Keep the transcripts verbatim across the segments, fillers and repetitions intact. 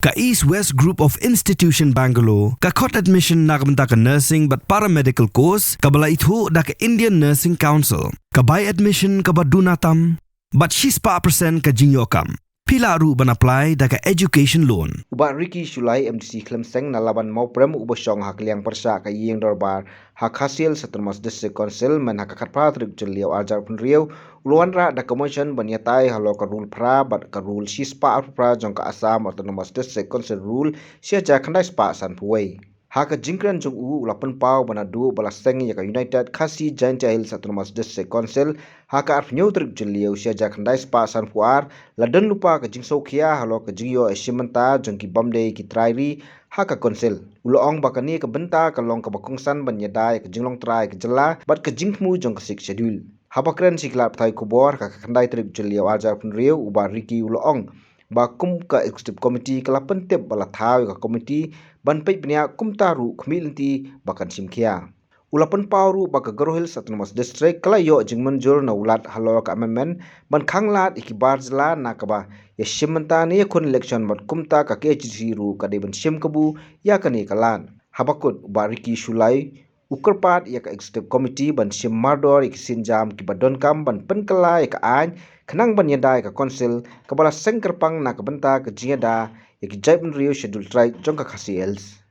Ka East West Group of Institution Bangalore ka khot admission na ka bynta ka nursing bad paramedical course kaba la ithuh da ka Indian Nursing Council. Ka bai admission kaba duna tam bad shispah percent ka jingïoh kam. Phi lah ruh ban apply da ka education loan. U Bah Ricky Shullai, M D C Khlem Seng na Laban Mawprem, uba shong ha ka liang pyrshah ka ïing dorbar ha Khasi Hills Autonomous District Council, mynta ha ka khatphra tarik Jylliew arhajar arphew hynriew, u la wanrah da ka motion ban ïatai halor ka rule phra bad ka rule shispah arphew phra jong ka Assam Autonomous District Council Rule shihajar khyndai spah sanphew wei. Ha ka jingkren jong u, u la pynpaw ba naduh ba la seng ïa ka United Khasi Jaintia Hills Autonomous District Council ha ka arphew hynñiew tarik Jylliew shihajar khyndai spah sanphew ar, la don lypa ka jingsngewkhia halor ka jingïoh ïashim bynta jong ki bym dei ki trai ri ha ka council. U la ong ba kane ka bynta ka long kaba kongsan ban ïada ïa ka jinglong trai ka jylla bad ka jingthmu jong ka Sixth Schedule. Haba kren sha ki lad pathai khubor ha ka khyndai tarik Jylliew arhajar arphew hynriew, u Bah Ricky u la ong ba kum ka executive committee ka la pyntip ba la thaw ïa ka committee ban peit bniah, kumta ruh khmih lynti ba kan shim khia. U la pynpaw ruh ba ka Garo Hills Autonomous District ka la ïoh jingmynjur na u Lat halor ka amendment ban khanglad ïa ki bar jylla na kaba ïashim bynta ne ïakhun election, bad kumta ka K H A D C ruh ka dei ban shim kabu ïa kane ka lad. Haba kut, u Bah Ricky Shullai u kyrpad ïa ka executive committee ban shim mardor ïa ki sienjam kiba donkam ban pynkylla ïa ka aiñ khnang ban ïada ïa ka council kaba la seng kyrpang na ka bynta ka jingïada ïa ki jaitbynriew Scheduled Tribe jong ka Khasi Hills.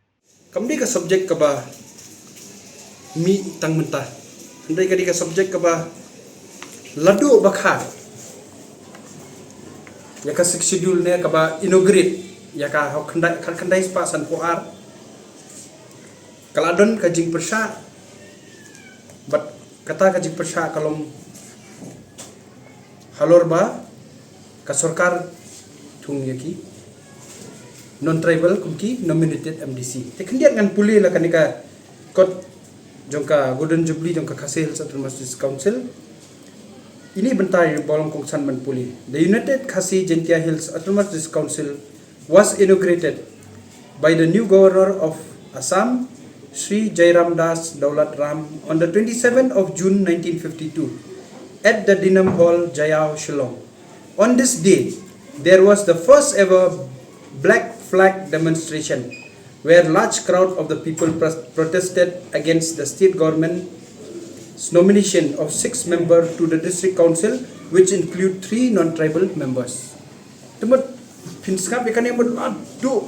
Kam dei ka subject kaba mih tang mynta, hynrei ka dei ka subject kaba la duh bakha ïa ka Sixth Schedule ne kaba inaugurate ïa ka ha u khyndai, khatkhyndai spah sanphew ar. Ka la don ka jingpyrshah, bad kata ka jingpyrshah ka long halor ba ka sorkar thung ïa ki non-tribal kum ki nominated M D C. Te khyndiat ngan pule la kane ka kot jong ka Golden Jubilee jong ka Khasi Hills Autonomous District Council. Ine i bynta iba long kongsan ban pule. The United Khasi Jaintia Hills Autonomous District Council was inaugurated by the new governor of Assam, Shri Jairam Das Daulat Ram, on the twenty-seventh of June nineteen fifty-two at the Dinham Hall, Jaiaw, Shillong. On this day, there was the first ever black flag demonstration where large crowd of the people pres- protested against the state government's nomination of six members to the district council, which include three non-tribal members. Te mut phin sngap ïa kane mut, aduh,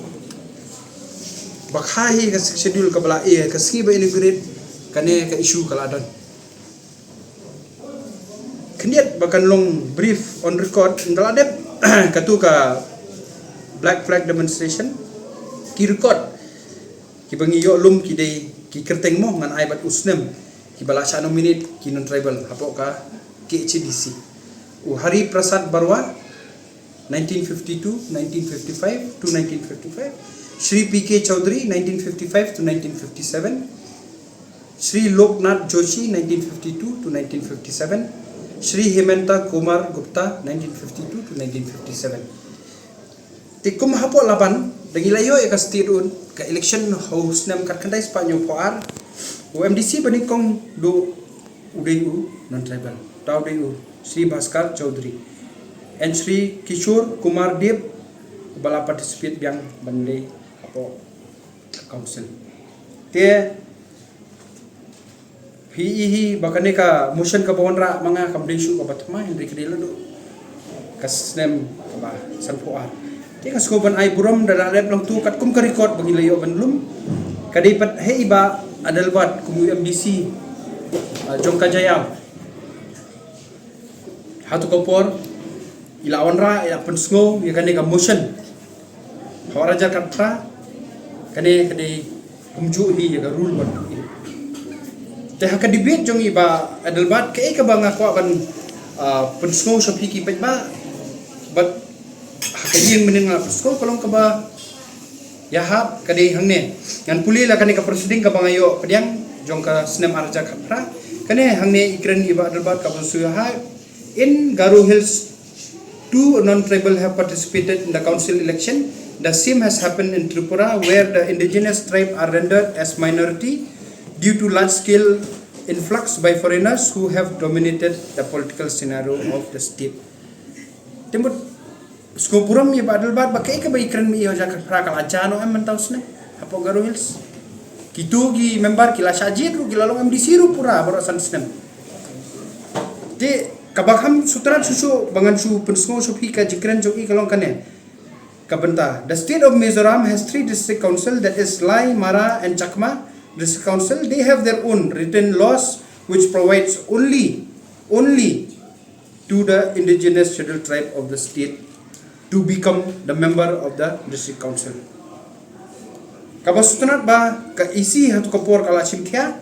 bakha hi ka Sixth Schedule kaba la, eh, ka sngi ba inaugurate, kane ka issue ka la don. Khyndiat ba kan long brief on record, ynda la dep katu ka Black Flag Demonstration, ki record kiba ngi ïoh lum ki dei ki kyrteng mo, ngan ai bad u snem kiba la shah nominate ki non-tribal hapoh ka K H A D C. U Hari Prasad Barua, nineteen fifty-two, nineteen fifty-five to nineteen fifty-five. Shri P K Chaudhary, nineteen fifty-five to nineteen fifty-seven. Shri Loknath Joshi, nineteen fifty-two to nineteen fifty-seven. Shri Hemanta Kumar Gupta, nineteen fifty-two to nineteen fifty-seven. Te kum hapoh Laban, da ngi la ïoh ïa ka state run, ka election ha u snem khatkhyndai spah hynñiewphew ar, u M D C ba nyngkong duh u dei u non-tribal. Uta u dei u Shri Bhaskar Chaudhary. And Shri Kishore Kumar Deb, uba la participate biang ban leit hapoh council. Te phi i hi ba kane ka motion kaba wanrah ma nga kam dei shuh kaba thymmai, hynrei ka dei la duh ka snem kaba sanphew ar. Te nga sngew ban ai burom da la dep long tu katkum ka record ba ngi la ïoh ban lum. Ka dei pat ha i Bah Adelbert kum u M D C, ah, jong ka Jaiaw. Hato ka por i la wanrah, i la pynsngew ïa kane ka motion ha u arhajar khatphra, kane ka dei kumjuh hi ïa ka rule ban pule. Te ha ka debate jong i Bah Adelbert, kaei kaba nga kwah ban, ah, pynsngew sha phi ki paidbah, bad ha ka ïing mynnin nga la pynsngew ka long kaba ïahap ka dei hangne. Ngan pule la kane ka proceeding kaba nga ïoh pdiang jong ka snem arhajar khatphra. Kane hangne i kren i Bah Adelbert kaba shu ïahap. In Garo Hills, two non-tribal have participated in the council election. The same has happened in Tripura, where the indigenous tribe are rendered as minority due to large-scale influx by foreigners who have dominated the political scenario of the state. Te mut Sngewburom ïa Bah Adelbert ba kaei kaba i kren ma i ha u hajar khatphra ka la jia noh em mynta u snem hapoh Garo Hills. Kito ki member ki la shah jied ruh, ki la long M D C ruh pura baroh san snem. Te kaba kham sngewtynnat shuh shuh ba ngan shu pynsngew shuh ïa ka jingkren jong i ka long kane. Ka bynta, the state of Mizoram has three district council, that is Lai, Mara and Chakma district council. They have their own written laws which provides only, only to the indigenous scheduled tribe of the state to become the member of the district council. Kaba sngewtynnat ba ka E C ha tu ka por ka la shim khia,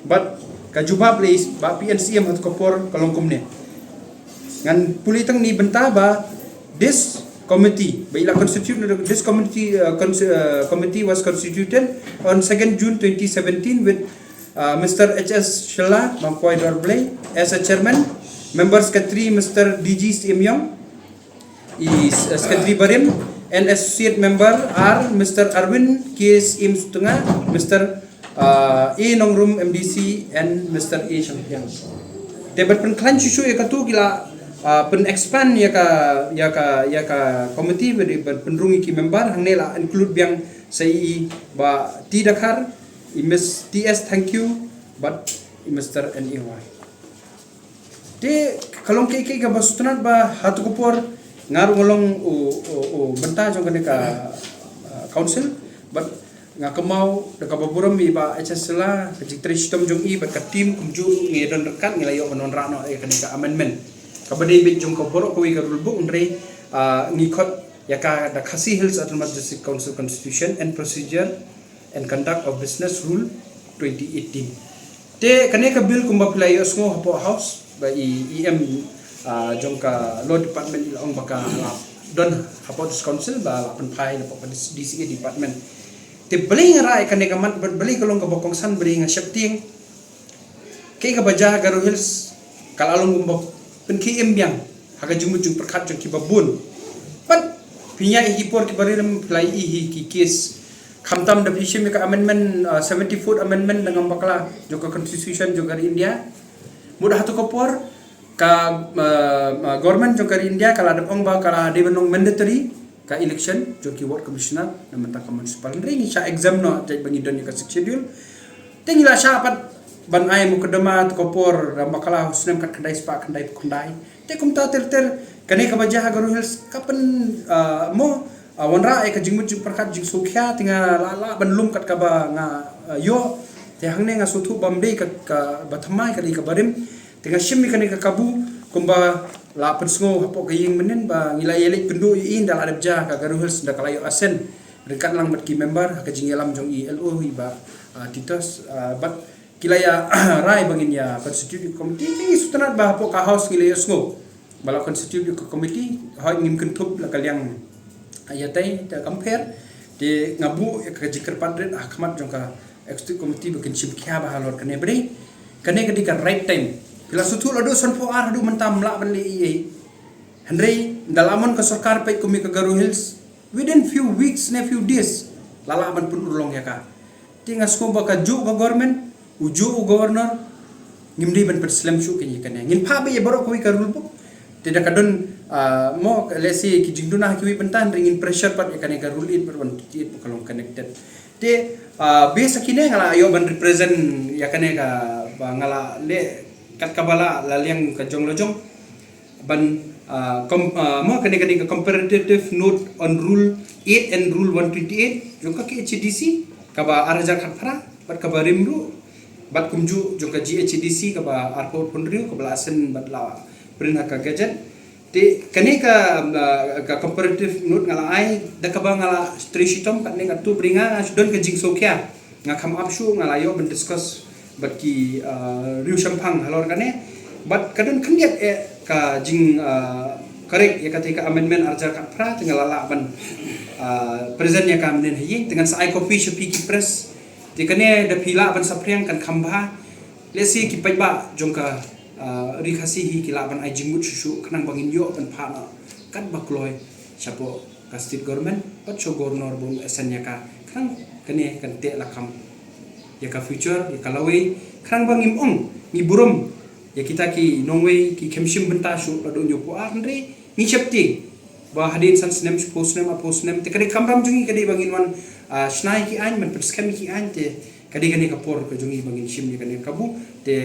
bad ka jubab lei ba P N C M ha tu ka por ka long kumne. Ngan pule tang na bynta ba this committee, ba i la constitute, this committee, uh, cons- uh, committee was constituted on second June twenty seventeen with uh, Mister H S Shylla, Mangkoi Dorblei, as a chairman. Member secretary, Mister D G Syiem Yong. I, uh, secretary barim. And associate member are Mister Arwin K Syiem Sutnga, Mister uh, A Nongrum M D C, and Mister A Shyampiang. Te ban pynkhlaiñ shuh shuh ïa katu ki la uh, pyn expand ïa ka, ïa ka, ïa ka committee, ban pynrung ïa ki member, hangne la include biang sa i Bah T Dkhar, i Miss T S Thangkhiew, bad i Mister N A Y. Te ka long kaei kaei kaba sngewtynnat ba ha tu ka por nga ruh nga long u, u, u bynta jong kane ka uh, council, bad nga kynmaw da kaba burom ïa i Bah H S Shylla, ka jingtrei shitom jong i bad ka team, kumjuh ngi don ryngkat ngi la ïoh ban wanrah noh ïa kane ka amendment kaba dei beit jong ka baroh kawei ka rule book, hynrei uh, ngi khot ïa ka da Khasi Hills Autonomous District Council Constitution and Procedure and Conduct of Business Rule twenty eighteen. Te kane ka bill kumba phi la ïohsngew hapoh House ba i E M uh, jong ka Law Department i la ong ba ka la don hapoh District Council ba la pynphai hapoh ka D C A Department. Te balei nga rah ïa kane ka mat, bad balei ka long kaba kongsan, balei nga sheptieng. Kaei kaba jia ha Garo Hills ka la long kumba pynkhie im biang ha ka jingmut jingpyrkhat jong kiba bun. Pat phi ïa i hi por kiba rim phi la i hi ki case. Khamtam da phi shim ïa ka amendment, uh, seventy-fourth amendment da ngam bakla jong ka constitution jong ka ri India. Mut ha tu ka por ka uh, uh, government jong ka ri India ka la dep ong ba ka la dei ban long mandatory ka election jong ki ward commissioner na bynta ka municipal. Hynrei ngi shah exempt noh jait ba ngi don ïa ka sixth schedule. Te ngi la shah pat ban ai mukotduma tu ka por, da bakla ha u snem khatkhyndai spah khyndaiphew khyndai. Te kumta ter ter kane kaba jia ha Garo Hills ka pyn uh, mo uh, wanrah ïa ka jingmut jingpyrkhat jingsngewkhia, te nga la lah ban lum kat kaba nga uh, ïoh. Te hangne nga sngewthuh ba ym dei ka, kaba thymmai, ka dei kaba rim. Te nga shim ïa kane ka kabu kumba la pynsngew hapoh ka ïing mynnin ba ngi la ïaleit kynduh ïa i, ynda la dep jia ka Garo Hills, ynda ka la ïoh assent ryngkat lang bad ki member ha ka jingïalam jong i L O, i Bah uh, Titos, uh, bad ki la ïa rai ba ngin ïa constitute ïa ka committee. Te ngi sngewtynnat ba hapoh ka House ngi la ïohsngew ba la constitute ïa ka committee, hooid ngim kynthup la ka liang ïa tai, te kam pher. Te nga buh ïa ka jingkyrpad rit ha khmat jong ka executive committee ba kin shim khia bha halor kane, ba dei kane ka dei ka right time. Phi la sngewthuh, la duh sanphew ar haduh mynta ym lah ban leh ei ei. Hynrei ynda la mon ka sorkar peit kum ïa ka Garo Hills, within few weeks ne few days la lah ban pynurlong ïa ka. Te nga sngew ba kajuh ka government, ujuh u governor, ngim dei ban pynslem shuh kein ïa kane. Ngin phah beit ïa baroh kawei ka rule book. Te da ka don uh, mo, let's say, ki jingduna ha kiwei bynta, hynrei ngin pressure pat ïa kane ka rule eight bad one twenty-eight ba ka long connected. Te uh, base ha kine nga la ïoh ban represent ïa kane kaba nga la leh kat kaba lah, la liang ka jong la jong ban uh, com, uh, mo kane kane ka comparative note on rule eight and rule one twenty-eight jong ka K H A D C kaba ar hajar khatphra bad kaba rim ruh, bad kumjuh jong ka G H A D C kaba arphew hynriew kaba la send bad la print ha ka gazette. Te kane ka, uh, ka comparative note nga la ai da kaba nga la trei shitom, katne nga tu bri nga shu don ka jingsngewkhia, nga kham ap shuh, nga la ïoh ban discuss bad ki uh, riew shemphang halor kane. Bad ka don khyndiat eh ka jing uh, correct ïa kata ka amendment ar hajar khatphra, te nga la lah ban uh, present ïa ka mynnin ha ïing, te ngan sa ai copy sha phi ki press. Te kane da phi lah ban saphriang kan kham bha. Let's say ki paidbah jong ka uh, Ri Khasi hi ki lah ban ai jingmut shuh shuh khnang ba ngin ïoh ban phah noh katba kloi shapoh ka state government bad sha u governor ba un assent ïa ka, khnang kane kan teh lakam ïa ka future, ïa ka lawei, khnang ba ngim ong ngi burom ïa kita ki nongwei ki khlem shim bynta shuh la duh hynñiewphew ar, hynrei ngi sheptieng ba hadien san snem, shiphew snem, arphew snem, te ka dei ka kamram jong ngi ka dei ba ngin wan, ah, shna ïa ki aiñ, ban pynskhem ïa ki aiñ, te ka dei kane ka por ka jong ngi ba ngin shim ïa kane ka kabu, te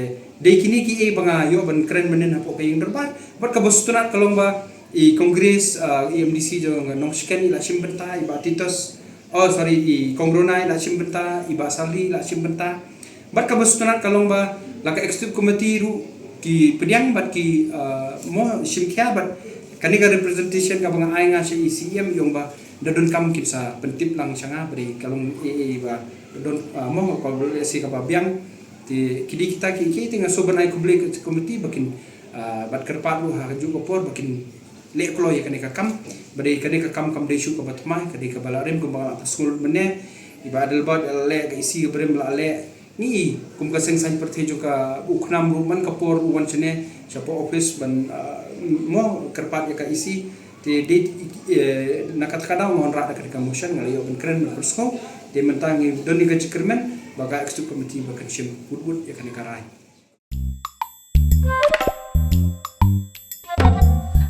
dei kine kiei ba nga ïoh ban kren mynnin hapoh ka ïing dorbar, bad kaba sngewtynnat ka long ba i Congress, ah, i M D C jong Nongshken i la shim bynta, i Bah Titos, oh, sorry, i Kong Rona i la shim bynta, i Bah Salhi i la shim bynta. Bad kaba sngewtynnat ka long ba la ka executive committee ruh ki pdiang bad ki, ah, mo shim khia bad kane ka representation kaba nga ai nga sha i C M ïong ba da donkam kin sa pyntip lang sha nga, ba dei ka long ei ei ba da don, ah, mo ka lehse kaba biang. Te ki dei kita ki, ki te nga sngewbha ban ai khublei ka committee ba kin, ah, bad kyrpad ruh ha kajuh ka por ba kin leh kloi ïa kane ka kam, ba dei kane ka kam kam dei shuh kaba thymmai, ka dei kaba la rim kumba la pynsngew mynne, i Bah Adelbert la leh, ka E C ka barim la leh, ngi kum ka seng saiñ pyrthei jong ka u KHNAM ruh man ka por u wan shane shapoh office ban, ah, mo kyrpad ïa ka E C, te dei, eh, na kata ka daw nga wanrah da kane ka motion, nga la ïoh ban kren ban pynsngew, te mynta ngi don ïa ka jingkyrmen ba ka executive committee ba kan shim wut wut ïa kane ka rai.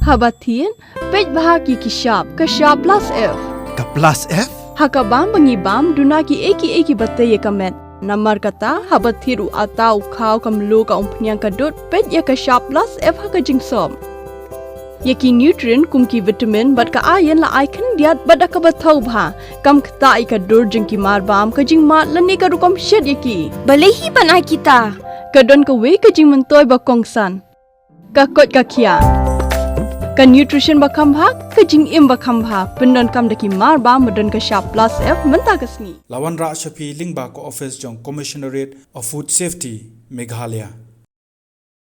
Haba thied, peit bha ki ki shap, ka shap plus F. Ka plus F? Ha ka bam ba ngi bam, duna ki ei ki ei kiba tei ïa ka met. Namar kata, haba thied u atta, u khaw, ka mluh, ka umphniang, ka dud, peit ïa ka shap plus F ha ka jingsop. Ïa ki nutrient kum ki vitamin bad ka iron la ai khyndiat bad da kaba thaw bha. Kam ktah ïa ka dur jong ki marbam, ka jingmad lane ka rukom shet ïa ki. Balei hi ban ai kita? Ka don kawei ka jingmyntoi ba kongsan. Ka koit ka khiah. Ka nutrition ba kham bha, ka jingim ba kham bha. Pyndonkam da ki marbam ba don ka shap plus F mynta ka sngi. La wanrah sha phi lyngba ka office jong Commissionerate of Food Safety, Meghalaya.